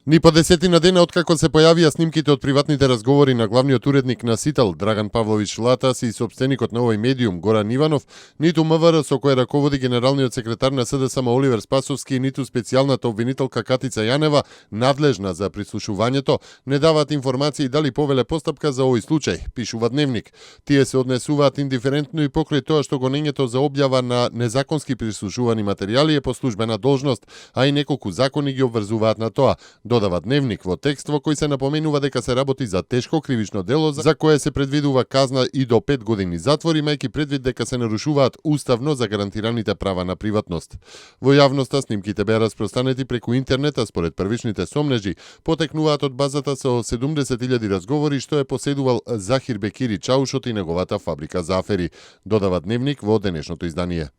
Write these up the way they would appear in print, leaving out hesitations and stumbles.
Ни по десетина дена откако се појавија снимките од приватните разговори на главниот уредник на Сител Драган Павлович Латас и сопственикот на овој медиум Горан Иванов, ниту МВР со кој раководи генералниот секретар на СДСМ Оливер Спасовски, ниту специјалната обвинителка Катица Јанева, надлежна за прислушувањето, не даваат информации дали повеле постапка за овој случај, пишува Дневник. Тие се однесуваат индиферентно и покрај тоа што гонењето за објава на незаконски прислушувани материјали е по службена должност, а и неколку закони ги обврзуваат на тоа, додава Дневник во текст во кој се напоменува дека се работи за тешко кривично дело за кое се предвидува казна и до 5 години затвор, имајќи предвид дека се нарушуваат уставно загарантираните права на приватност. Во јавноста снимките беа распространети преку интернет, а според првичните сомнежи потекнуваат од базата со 70.000 разговори што е поседувал Захир Бекири Чаушот и неговата фабрика за афери, додава Дневник во денешното издание.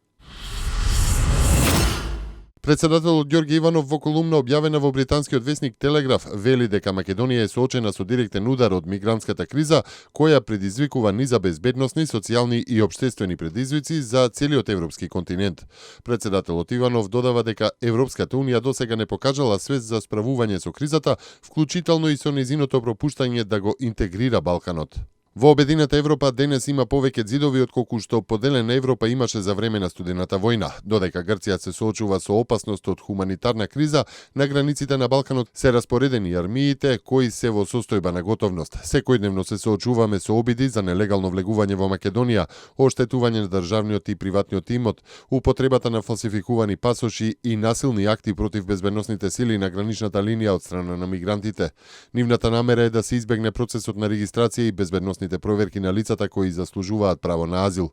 Председателот Ѓорѓе Иванов во колумна објавена во британскиот весник Телеграф вели дека Македонија е соочена со директен удар од мигрантската криза, која предизвикува низа безбедносни, социјални и општествени предизвици за целиот европски континент. Председателот Иванов додава дека Европската унија досега не покажала свест за справување со кризата, вклучително и со нејзиното пропуштање да го интегрира Балканот. Во обединета Европа денес има повеќе ѕидови отколку што поделена Европа имаше за време на студената војна. Додека Грција се соочува со опасност од хуманитарна криза, на границите на Балканот се распоредени армиите кои се во состојба на готовност. Секојдневно се соочуваме со обиди за нелегално влегување во Македонија, оштетување на државниот и приватниот имот, употребата на фалсификувани пасоши и насилни акти против безбедносните сили на граничната линија од страна на мигрантите. Нивната намера е да се избегне процесот на регистрација и безбедносните проверки на лицата кои заслужуваат право на азил.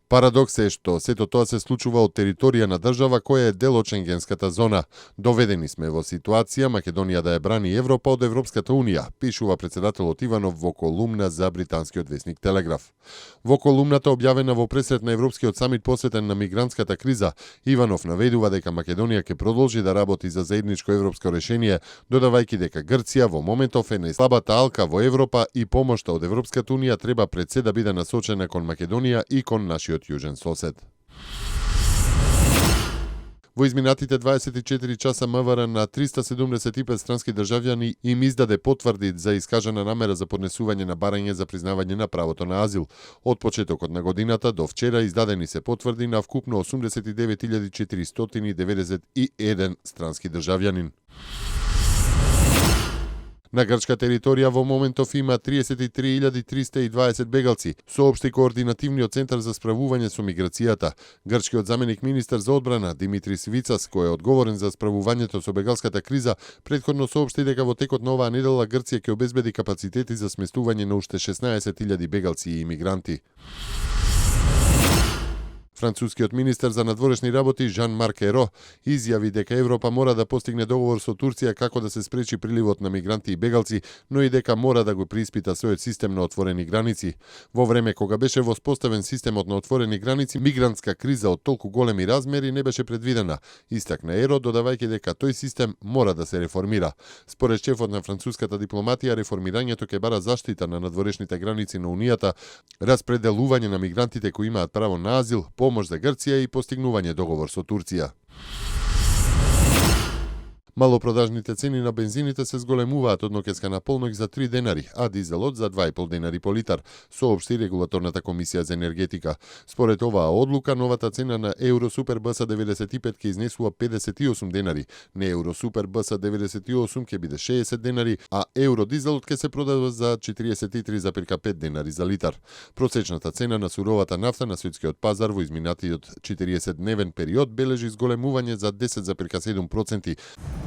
Парадокс е што сето тоа се случува од територија на држава која е дел од Шенгенската зона. Доведени сме во ситуација Македонија да ја брани Европа од Европската унија, пишува председателот Иванов во колумна за британскиот весник Телеграф. Во колумната објавена во пресрет на Европскиот самит посветен на мигрантската криза, Иванов наведува дека Македонија ќе продолжи да работи за заедничко европско решение, додавајќи дека Грција во моментов е најслабата алка во Европа и помошта од Европската унија треба пред се да биде насочена кон Македонија и кон нашиот јужен сосед. Во изминатите 24 часа МВР на 375 странски државјани им издаде потврди за искажана намера за поднесување на барање за признавање на правото на азил. Од почетокот на годината до вчера издадени се потврди на вкупно 89.491 странски државјанин. На грчка територија во моментов има 33.320 бегалци, соопшти координативниот центар за справување со миграцијата. Грчкиот заменик министер за одбрана Димитрис Вицас, кој е одговорен за справувањето со бегалската криза, претходно соопшти дека во текот на оваа недела Грција ќе обезбеди капацитети за сместување на уште 16.000 бегалци и имигранти. Францускиот министер за надворешни работи Жан-Марк Еро изјави дека Европа мора да постигне договор со Турција како да се спречи приливот на мигранти и бегалци, но и дека мора да го преиспита својот систем на отворени граници. Во време кога беше воспоставен системот на отворени граници, мигрантска криза од толку големи размери не беше предвидена, истакна Еро, додавајќи дека тој систем мора да се реформира. Според шефот на француската дипломатија, реформирањето ќе бара заштита на надворешните граници на Унијата, распределување на мигрантите кои имаат право на азил, помош за Грција и постигнување договор со Турција. Малопродажните цени на бензините се зголемуваат од ноќеска на полноќ за 3 денари, а дизелот за 2,5 денари по литар, соопшти регулаторната комисија за енергетика. Според оваа одлука, новата цена на Евросупер БС 95 ќе изнесува 58 денари, на Евросупер БС 98 ќе биде 60 денари, а Евродизелот ќе се продава за 43,5 денари за литар. Просечната цена на суровата нафта на светскиот пазар во изминатиот 40-дневен период бележи зголемување за 10,7%.